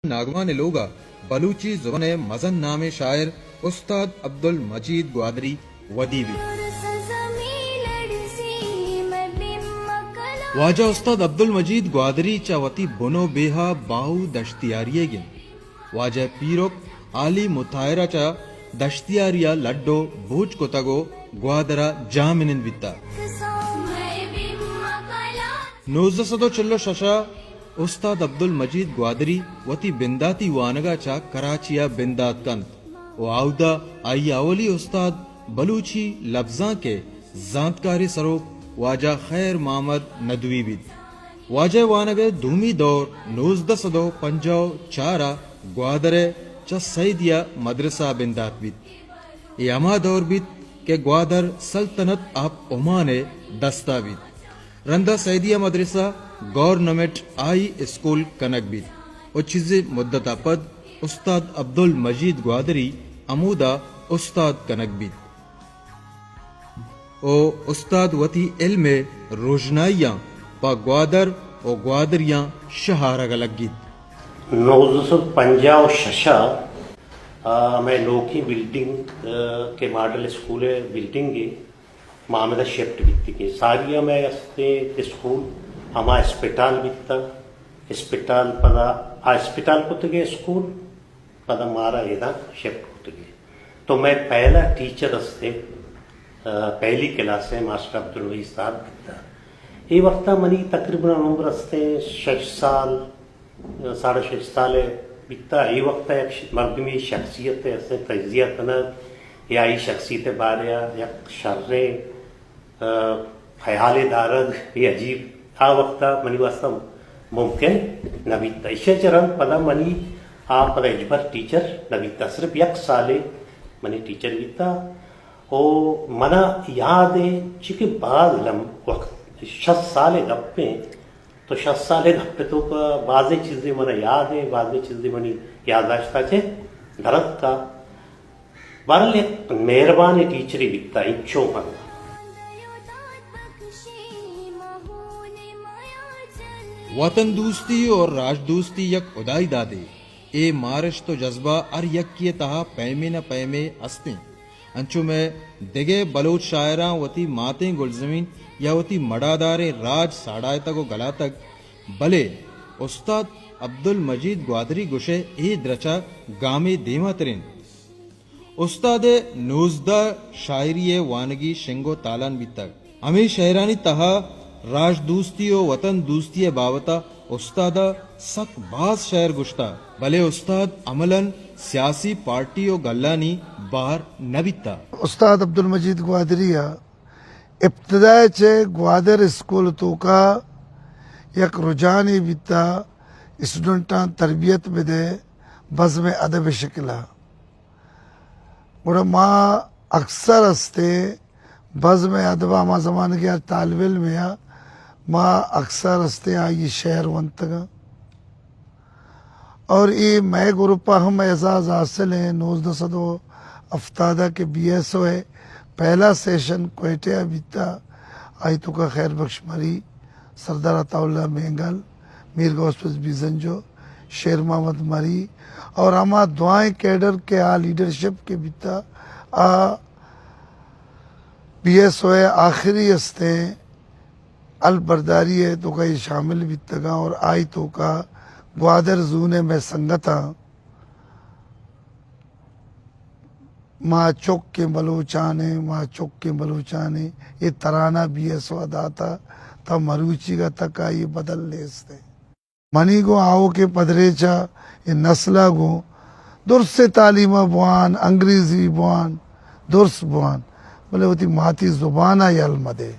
ناگمان ءِ لوگ ءَ بلوچی زبان ءِ مزن نامیں شاعر استاد عبدالمجید گوادری ودی بیت۔ واجہ استاد عبدالمجید گوادری چہ وتی بن ءُ بیہ ءَ باہو دشتیاری ئیگ انت۔ واجہ ءِ پیرک عالی مطاہر ءَ چہ دشتیاری ءَ لڈ ءُ بوج کتگ ءُ گوادر ءَ جاہ منند بیتگ۔ نوزدہ سد ءُ چل ءُ شش ءَ استاد عبدالمجید گوادری وتی بنداتی وانگ ءَ چہ کراچی ءَ بندات کنت ءُ آودا آئی ءِ اولی استاد بلوچی لبزانک ءِ زانتکاریں سروک واجہ خیر محمد ندوی بیت۔ واجہ ءِ وانگ ءِ دومی دور نوزدہ سد ءُ پنجاہ ءُ چار ءَ گوادر ءِ چہ سیدیہ مدرسہ ءَ بندات بیت۔ اے ہما دور بیت کہ گوادر سلطنت آف عمان ءِ دست ءَ بیت۔ رندا سیدیہ مدرسہ گورنمنٹ ہائی اسکول کنگ بیت ءُ چیزے مدت ءَ پد استاد عبدالمجید گوادری ہمودا استاد کنگ بیت ءُ استاد وتی علم ءِ روژنائیاں پہ گوادر ءُ گوادریاں شہ آرگ ءَ لگیت۔ نوزدہ سد پنجاہ ءُ شش ءَ، آ، ہمے نوکیں بلڈنگ، آ، کہ ماڈل اسکول ءِ بلڈنگ ءَ ما ہمدا شفٹ بیتگیں۔ ساری ہمے استیں اسکول ہما اسپتال بیتگ۔ اسپتال پدا، آ اسپتال کتگیں اسکول، پدا مارا ادا شفٹ کتگیں۔ تو مئے پہلا ٹیچر استیں، آ، پہلی کلاس ءِ ماسٹر عبدالوحید صاحب بیتگ۔ اے وقتا منی تقریباً عمر استیں شش سال، ساڑھے شش سال ءَ بیتا۔ اے وقت ءَ یک ش-، مردمے شخصیت ءِ استیں تجزیہ کنگ یا آئی شخصیت ءِ بارے ءَ یک شریں، آ، خیالے دارگ، اے عجیب، آ وقت ءَ منی واسطہ ممکن نہ بیتا۔ ایشی ءَ چہ رند پدا منی آ پدا ہچبر ٹیچر نہ بیتا، صرف یک سالے منی ٹیچر بیتا۔ او منا یاد ایں، چونکہ باز لم-، وقت، شست سال ءِ گپ ایں، تو شست سال ءِ گپ ءِ توکا بازیں چیزے منا یاد ایں، بازیں چیزے منی یادداشت ءَ چہ درتکا۔ بہرحال یک مہربانیں ٹیچرے بیتا، انچو من۔ وطن دوستی اور راج دوستی یک خدائی دادے۔ اے مارشت ءُ جذبہ ہر یکے ءِ تہا پیمے نہ پیمے است انت۔ انچو مئے دگہ بلوچ شاعراں وتی ماتیں گلزمین یا وتی مڑاداریں راج ساڑایتگ ءُ گلاتگ، بلے استاد عبدالمجید گوادری گوشئے اے درچ ءَ گامے دیما ترینت۔ استاد ءِ نوزدہ شاعری ءِ وانگی شنگ ءُ تالان بیتگ۔ ہمے شئیرانی تہا راج دوستی ءُ وطن دوستی ءِ بابت ءَ استاد ءَ سک باز شئیر گوشتہ، بلے استاد عملاً سیاسی پارٹی ءُ گلانی بہر نہ بیتہ۔ استاد عبدالمجید گوادری ءَ ابتدا ءَ چہ گوادر اسکول ءِ توکا یک رجحانے بیتہ، اسٹوڈنٹاں تربیت بدئے بزم ادب ءِ شکل ءَ۔ گڑا ما اکثر استیں بزم ادب ءَ، ہما زمانگ ءَ ہر طالب علم ءَ ما اکثر استیں آئی شعر ونتگاں۔ اور اے مئے گروپ ءَ ہم اعزاز حاصل ایں، نوزدہ سد ءُ ہفتاد ءَ کہ بی ایس او ءِ پہلا سیشن کوئٹہ ءَ بیتا، آئی توکا خیر بخش مری، سردار عطا اللہ مینگل، میر غوث بخش بیزنجو، شیر محمد مری اور ہما دعائیں کیڈر کہ آ لیڈرشپ کہ بیتا، آ بی ایس او ءِ آخری استیں البرداری ءِ توکا اے شامل بیتگاں اور آئی توکا گوادر زون ءِ مئے سنگتاں ما چکیں بلوچانے، ما چکیں بلوچانے، اے ترانہ بی ایس او ءَ داتا، تا مروچیگا تک آئی بدل نیست۔ منی گوں آؤکیں پدریچ ءَ اے نسل ءَ گوں درسیں تعلیم ءَ بوان، انگریزی بوان، درس بوان، بلے وتی ماتی زبان ءَ یل مہ دے۔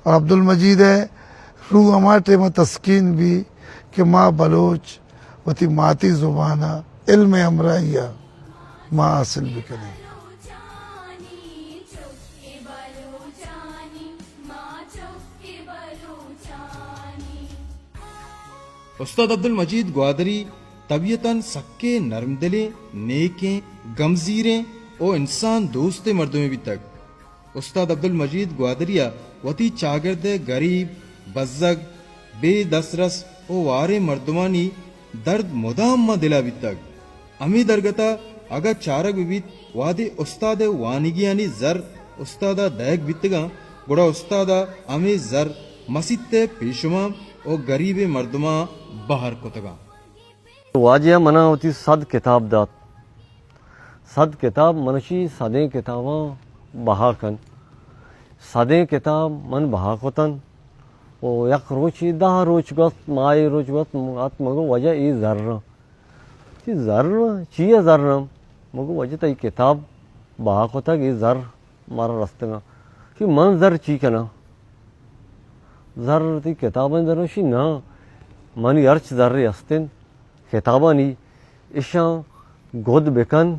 اور عبدالمجید ءِ روح ہما ٹائم ءَ تسکین بی کہ ما بلوچ وتی ماتی زبان ءَ علم ءِ ہمراہی ءَ ما حاصل بکنیں۔ استاد عبدالمجید گوادری طبیعتاً سکیں نرم دلیں، نیکیں، گمزیریں ءُ انسان دوستیں مردمے بیتگ۔ استاد عبدالمجید گوادری ءَ وتی چاگرد ءِ گریب، بزگ، بے دسترس ءُ واریں مردمانی درد مدام ماں دل ءَ بیتگ۔ ہمے درگت ءَ اگاں چارگ بہ بیت، وہدے استاد ءِ وانگیانی زر استاد ءَ دئیگ بیتگاں، گڑا استاد ءَ ہمے زر مسیت ءِ پیشمام ءُ گریبیں مردماں بہر کتگاں۔ واجہ ءَ منا وتی سد کتاب دات۔ سد کتاب، من اشی سدیں کتاباں بہا کن۔ سدیں کتاب من بہا کتن۔ ءُ یک روچے دہ روچ گوست، ماہے روچ گوست، ات مگو واجہ اے زر۔ چی زر؟ چی ءِ زر؟ مگو واجہ تئی کتاب بہا کتگ، اے زر مارا رستگاں۔ کہ من زر چی کناں؟ زر تئی کتابانی زر؟ اشی ناں، منی ہرچ زرے ہست انت کتابانی، اشاں گد بکن،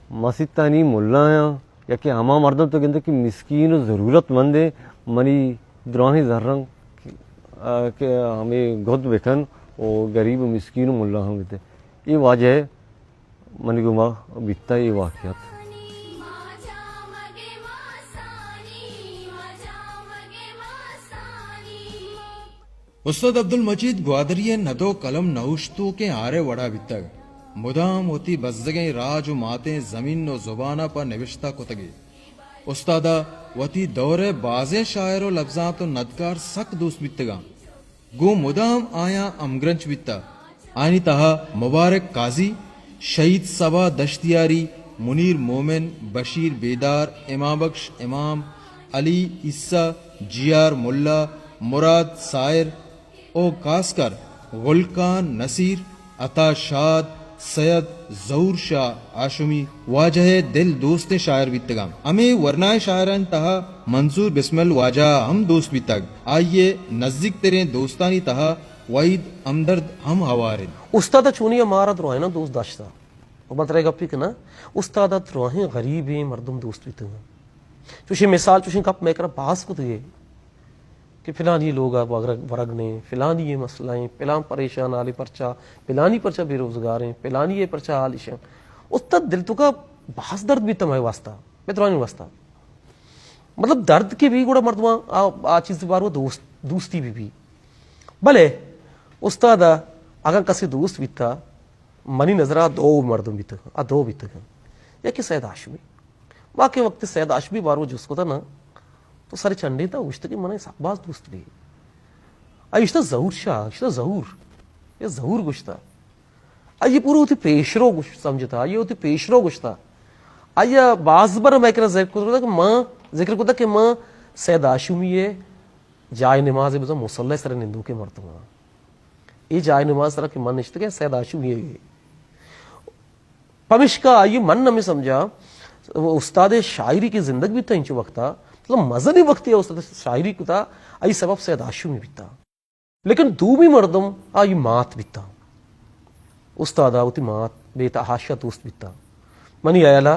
مسیتانی ملایاں، یا کہ ہما مردم تو گندے کہ مسکین ءُ ضرورت مندیں، منی دراہیں زراں کہ، آ، کہ ہمے گد بکن ءُ گریب ءُ مسکین ءُ ملاہاں بدے۔ اے واجہ منی گوما بیتا اے واقعات۔ استاد عبدالمجید گوادری ءِ ند ءُ قلم نہ اوشتوکیں ہار ءِ وڑا بیتگ۔ مدام وتی بزگیں راج ءُ ماتیں زمین ءُ زبان ءَ پہ نبشتہ کتگ ئے۔ استاد ءَ وتی دور ءِ بازیں شاعر ءُ لبزانت ءُ ندکار سک دوست بیتگاں۔ گوں مدام آیاں ہمگرنچ بیتہ۔ آیانی تہا مبارک قاضی، شہید صبا دشتیاری، منیر مومن، بشیر بیدار، امام بخش امام، علی عیسی، جی آر ملا، مراد سائر ءُ کاسکر گل خان نصیر، عطا شاد، سید ظہور شاہ ہاشمی واجہ ءِ دل دوستیں شاعر بیتگاں۔ ہمے ورنائیں شاعرانی تہا منظور بسمل واجہ ءَ ہم دوست بیتگ۔ آئی ءِ نزیک تریں دوستانی تہا وحید ہمدرد ہم ہوار انت۔ استاد ءَ چونی ءَ مارا دراہیناں دوست داشتہ۔ ءُ من ترا گپے کناں، استاد ءَ دراہیں غریبیں مردم دوست بیتگاں۔ چوشیں مثال، چوشیں گپ مئے کرا باز کتگے کہ فلانی لوگ ءَ ورگ، ورگ نیں، فلانی ءِ مسئلہ ایں، فلان پریشان حالے پرچا، فلانی پرچا بے روزگار ایں، فلانی ءِ پرچا حال اش ایں۔ استاد دل توکا باز درد بیتہ مئے واسطہ، مئے دراہیں واسطہ۔ مطلب درد کہ بی گڑا مردماں آ، آ چیز بارو دوست، دوستی بہ بی۔ بلے استاد ءَ اگاں کسے دوست بیتہ، منی نظر ءَ دو مردم بیتگ، آ دو بیتگ۔ یکے سید ہاشمی۔ ما کہ وقت سید ہاشمی بارو جست کتہ نا، تو سر چنڈینتہ، گوشتہ کہ من سک باز دوست بی۔ آئی گوشتہ ظہور شاہ، گوشتہ ظہور۔ اے ظہور گوشتہ۔ آئی پورو وتی پیشرو گوش-، سمجھتہ، آئی وتی پیشرو گوشتہ۔ آئی باز بر مئے کرا ذکر کتہ کہ ما، ذکر کتہ کہ ما سید ہاشمی ءِ جائے نماز ءَ بزاں مصلی ءِ سر ءَ نندوکیں مردم آں۔ اے جائے نماز ءِ سر ءَ کہ من نشتگیں سید ہاشمی ءِ۔ پمشکا آئی من ہمے سمجھا، استاد ءِ شاعری کہ زندگ بیتہ انچو وقتا، مطلب مزنیں وقتے استاد ءِ شاعری کتہ، آئی سبب سید ہاشمی بیتہ۔ لیکن دومی مردم آئی مات بیتہ۔ استاد ءَ وتی مات بے تحاشا دوست بیتہ۔ منی ہیال ءَ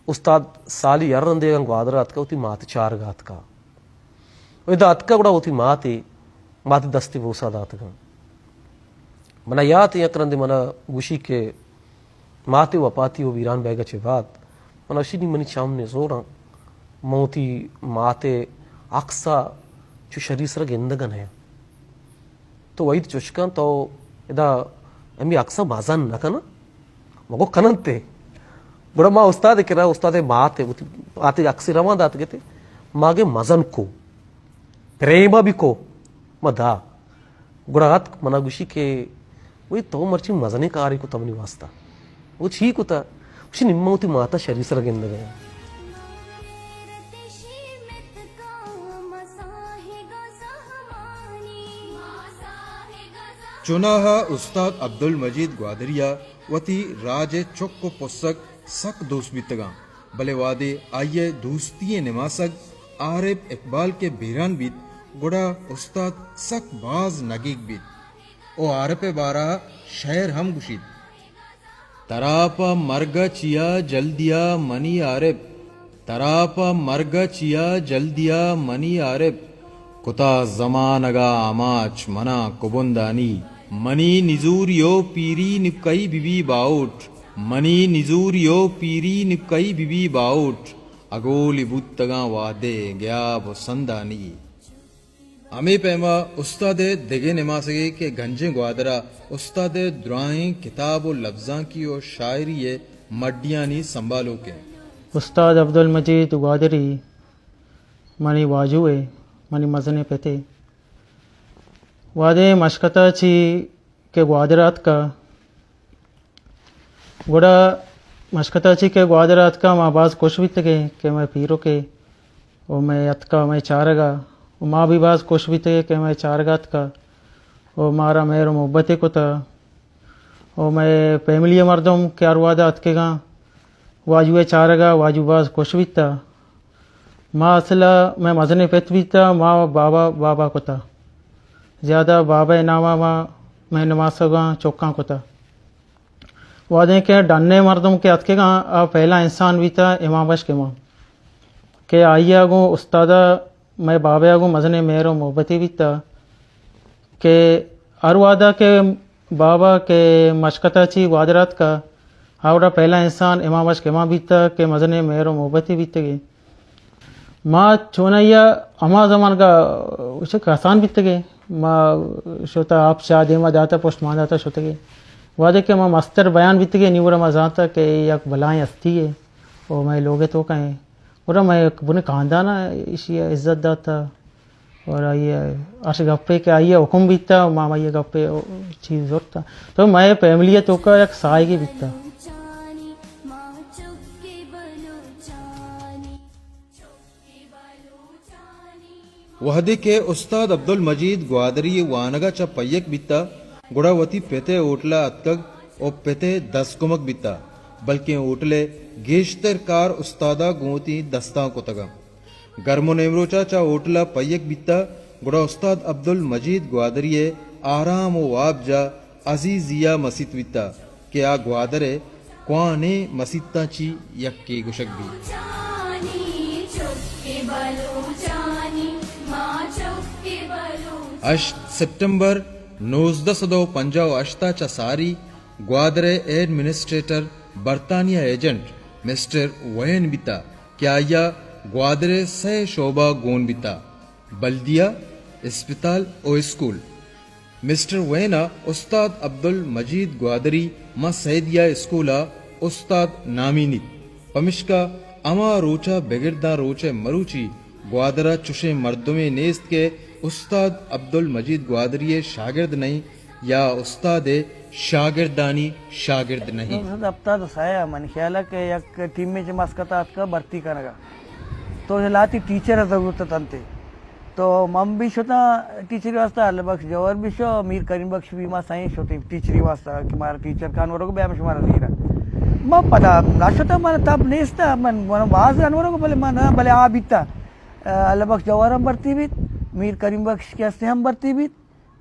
استاد سالی ہر رندے اگاں گوادر ءَ اتکہ وتی مات ءِ چارگ ءَ اتکہ۔ ءُ ادا اتکہ گڑا وتی مات ءَ، مات ءِ دست ءَ بوسہ داتگاں۔ منا یات ایں یک رندے منا گوشی کہ مات ءِ وپاتی ءُ بیران بیگ ءَ چہ بعد منا گوشی نی منی چم نزوراں، من وتی مات ءِ عکس ءَ چو شری سرا گندگ ءَ نیاں۔ تو وحید چشکاں تو ادا ہمے عکساں مزن نہ کناں؟ مگو کننت ئے۔ گڑا ما استاد ءِ کرا، استاد ءِ مات ءَ، وتی مات ءِ عکسے رواں داتگ ات، ما گے مزن کو، پریم ءَ بھی کو، ما دا۔ گڑا اتک منا گوشی کہ وئی تو مرچی مزنیں کارے کتہ منی واسطہ۔ او چی کتہ؟ گوشی نی من وتی مات ءَ شری سرا گندگ ءَ آں۔ چوناہا استاد عبدالمجید گوادری ءَ وتی راج ءِ چک ءُ پسگ سک دوست بیتگاں، بلے وہدے آئی ءِ دوستی ءِ نماسگ عارف اقبال کہ بیران بیت، گڑا استاد سک باز نگیگ بیت ءُ عارف ءِ بارہ ءَ شئیر ہم گوشیت۔ ترا پہ مرگ ءَ چیا جلدیا منی عارف، ترا پہ مرگ ءَ چیا جلدیا منی عارف، کتا زمانگ ءَ آماچ منا کبندانی۔ منی نزوری ءُ پیری نکئی بی بی باہوٹ، منی نزوری ءُ پیری نکئی بی بی باہوٹ، اگولی بوتگاں وہدے گیاب ءُ سندانی۔ ہمے پیما استاد ءِ دگہ نماسگے کہ گنجیں گوادر ءَ استاد ءِ دراہیں کتاب ءُ لبزانکی ءُ شاعری ءِ مڈیانی سنبھالوک اِنت۔ استاد عبدالمجید گوادری منی واجو ءِ، منی مزنیں پت ءِ۔ وہدے مشکت ءَ چی کہ گوادر ءَ اتکا، گڑا مشکت ءَ چی کہ گوادر ءَ اتکا، ما باز خوش بیتگیں کہ مئے پیرک ءَ ءُ مئے اتکا، مئے چارگ ءَ، ءُ ما بھی باز خوش بیتگیں کہ مئے چارگ ءَ اتکا ءُ مارا مہر ءُ محبت ءَ کتا۔ ءُ مئے فیملی ءِ مردم کہ ہر وہد ءَ اتکگاں، واجو ءِ چارگ ءَ، واجو باز خوش بیتا۔ ما اصل ءَ مئے مزنیں پت بیتا، ما بابا، بابا کتا۔ زیادہ بابا ءِ نام ءَ ما مئے نماسگاں چکاں کتا۔ وہدے کہ ڈن ءِ مردم کہ اتکگاں، آ پہلا انسان بیتا امام بخش امام، کہ آئی ءَ گوں استاد ءَ، مئے بابا ءَ گوں مزنیں مہر ءُ محبتے بیتا کہ ہر وہد ءَ کہ بابا کہ مشکت ءَ چی گوادر ءَ اتکا، آ وڑا پہلا انسان امام بخش امام بیتا کہ مزنیں مہر ءُ محبتے بیتگیں۔ ما چونائی ءَ ہما زمانگ ءَ چہ کسان بیتگیں، ما شتا آپ چاہ دیما داتا، پشت مان داتا شتگیں۔ وہدے کہ ما مستر بیان بیتگیں، نی گڑا ما زانتا کہ اے یک بلائیں ہستی یے ءُ مئے لوگ ءِ توکا ایں۔ گڑا مئے یک بنی خاندان ءَ ایشی ءَ عزت داتا اور آئی ءَ ہر گپے کہ آئی ءِ حکم بیتا، ما آئی ءِ گپے چیز زرتا۔ تو مئے فیملی ءِ توکا یک ساہگے بیتا۔ وہدے کہ استاد عبدالمجید گوادری ءِ وانگ ءَ چہ پئیک بیتا، گڑا وتی پت ءِ ہوٹل ءَ اتکگ ءُ پت ءِ دست کمک بیتا، بلکیں ہوٹل ءِ گیشتر کار استاد ءَ گوں وتی دستاں کتگ۔ گرم ءُ نیمروچ ءَ چہ ہوٹل ءَ پئیک بیتا، گڑا استاد عبدالمجید گوادری ءِ آرام ءُ وابجاہ عزیزیہ مسیت بیتا کہ آ گوادر ءِ کوہنیں مسیتاں چی یکے گوشگ بیت۔ ہشت سپٹمبر نوزدہ سد ءُ پنجاہ ءُ ہشت ءَ چہ ساری گوادر ءِ ایڈمنسٹریٹر، برطانیہ ایجنٹ مسٹر وین بیتا کہ آئی ءَ گوادر ءِ سئے شعبہ گون بیتا۔ بلدیہ، اسپتال ءُ اسکول۔ مسٹر وین ءَ استاد عبدالمجید گوادری ماں سیدیہ اسکول ءَ استاد نامینیت، پمشکا ہما روچ ءَ بگر داں روچ ءِ مروچی گوادر ءَ چشیں مردمے نیست کہ استاد عبدالمجید گوادری ءِ شاگرد نہ ایں یا استاد ءِ شاگردانی شاگرد نہ ایں۔ نو سد ہپتاد ءُ سئے ءَ من خیال ءَ کہ یک ٹیمے چہ مسکت ءَ اتکا بھرتی کنگ ءَ۔ تو لہتے ٹیچر ءِ ضرورت اتنت۔ تو من بھی شتاں ٹیچری واسطہ، اللہ بخش جوہر بھی شو، میر کریم بخش بھی، ما سئیں شتیں ٹیچری واسطہ کہ مارا ٹیچر کان ورگ بیا، ہم شمارا زیرا۔ من پدا نہ شتاں، من تب نیستا، من، من باز انورگ، بلے من، بلے آ بیتا۔ اللہ بخش جوہر ہم بھرتی بیت، میر کریم بخش کہ ہستے ہم بھرتی بیت۔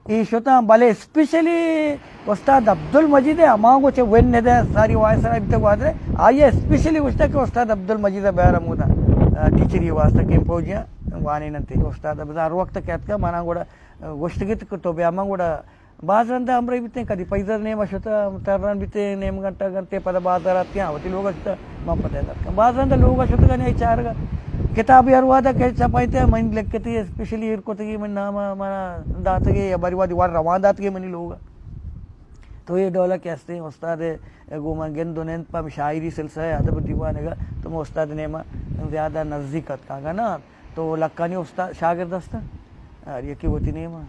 اے شتاں، بلے اسپیشلی استاد عبدالمجید ءِ ہما گوں چہ وین ندے ساری وائس سرا بیتگ گوادر ءَ، آئی ءَ اسپیشلی گوشتگ کہ استاد عبدالمجید ءَ بیار ہمودا، آ، ٹیچری واسطہ کہ فوجیاں وانین انت۔ استاد بزاں ہر وقت کہ اتکا منا گڑا، آ، گوشتگ ات کہ تو بیا، من گڑا باز رندا ہمراہی بیتیں، کدی پیزر نیما شتا، تران بیتیں، نیم گھنٹہ گھنٹے پدا بازار آتیاں، وتی لوگ ءَ شتا۔ من پدا اتکاں۔ باز رند لوگ ءَ شتگاں، اے چارگ ءَ کتابے ہر وہد ءَ کہ چپائیت ءَ، من لکھتی اسپیشلی ایر کتگی، من نام ءَ منا داتگی یا بری وہدی وار روان داتگی منی لوگ ءَ۔ تو اے ڈول ءَ کہ ہستیں استاد ءَ گوں من گند ءُ نند پہ شاعری سلسلہ ءَ ادب دیوان ءَ تو من استاد ءِ نیما زیادہ نزدیک اتکاں، اگاں نہ تو لکھانی استاد شاگرد ہستاں، ہر یکے وتی نیما۔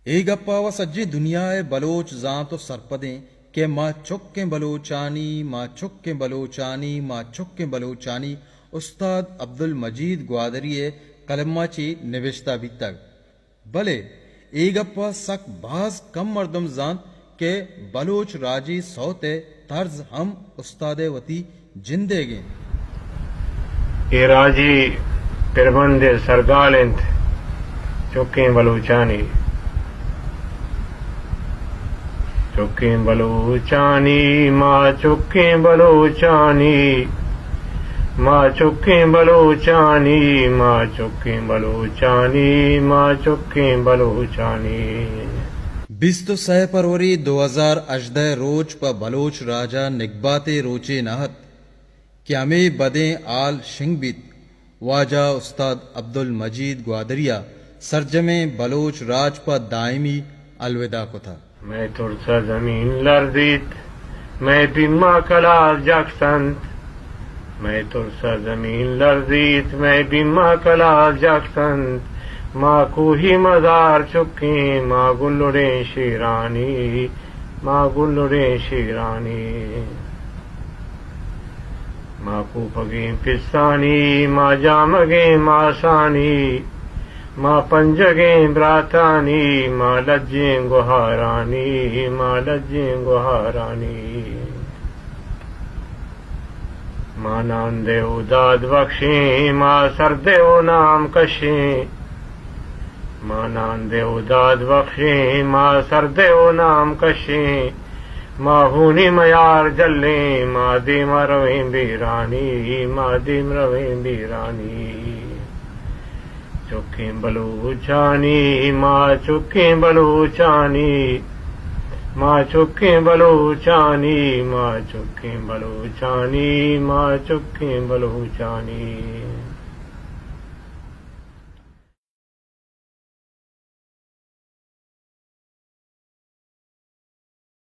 اے گپ ءَ وَ سجیں دنیا ءِ بلوچ زانت ءُ سرپدیں کہ ما چکیں بلوچانی، ما چکیں بلوچانی، ما چکیں بلوچانی استاد عبدالمجید گوادری ءِ قلم ءَ چہ نبشتہ بیتگ۔ بلے اے گپ ءَ سک باز کم مردم زانت کہ بلوچ راجی سوت ءِ طرز ہم استاد ءِ وتی جندیگ انت۔ اے راجی پربند ءِ سرگال انت چکیں بلوچانی۔ چکیں بلوچانی، ما چکیں بلوچانی، ما چکیں بلوچانی، ما چکیں بلوچانی، ما چکیں بلوچانی۔ بیست ءُ سئے فروری دو ہزار ہژدہ ءِ روچ پہ بلوچ راج ءَ نگباتے روچے نہ ات کہ ہمے بدیں ہال شنگ بیت۔ واجہ استاد عبدالمجید گوادری ءَ سرجمیں بلوچ راج پہ دائمی الوداع کتہ۔ مئے ترس ءَ زمین لرزیت، مئے بیم ءَ کلاس جکس انت۔ مئے ترس ءَ زمین لرزیت، مئے بیم ءَ کلاس جکس انت۔ ما کوہی مزار چکیں، ما گلڑیں شیرانی، ما گلڑیں شیرانی۔ ما کوپگیں پسانی، ما جامگیں ماسانی، ما پنجگیں براتانی، ما لجیں گہارانی، ما لجیں گہارانی۔ ما نان دے و داد بخشیں، ما سر دے و نام کشیں۔ ما نان دے و داد بخشیں، ما سر دے و نام کشیں۔ ما ہونی میار جلیں، ما دیم ءَ رویں بیرانی، ما دیم رویں بیرانی۔ چکیں بلوچانی، ما چکیں بلوچانی، ما چکیں بلوچانی، ما چکیں بلوچانی، ما چکیں بلوچانی۔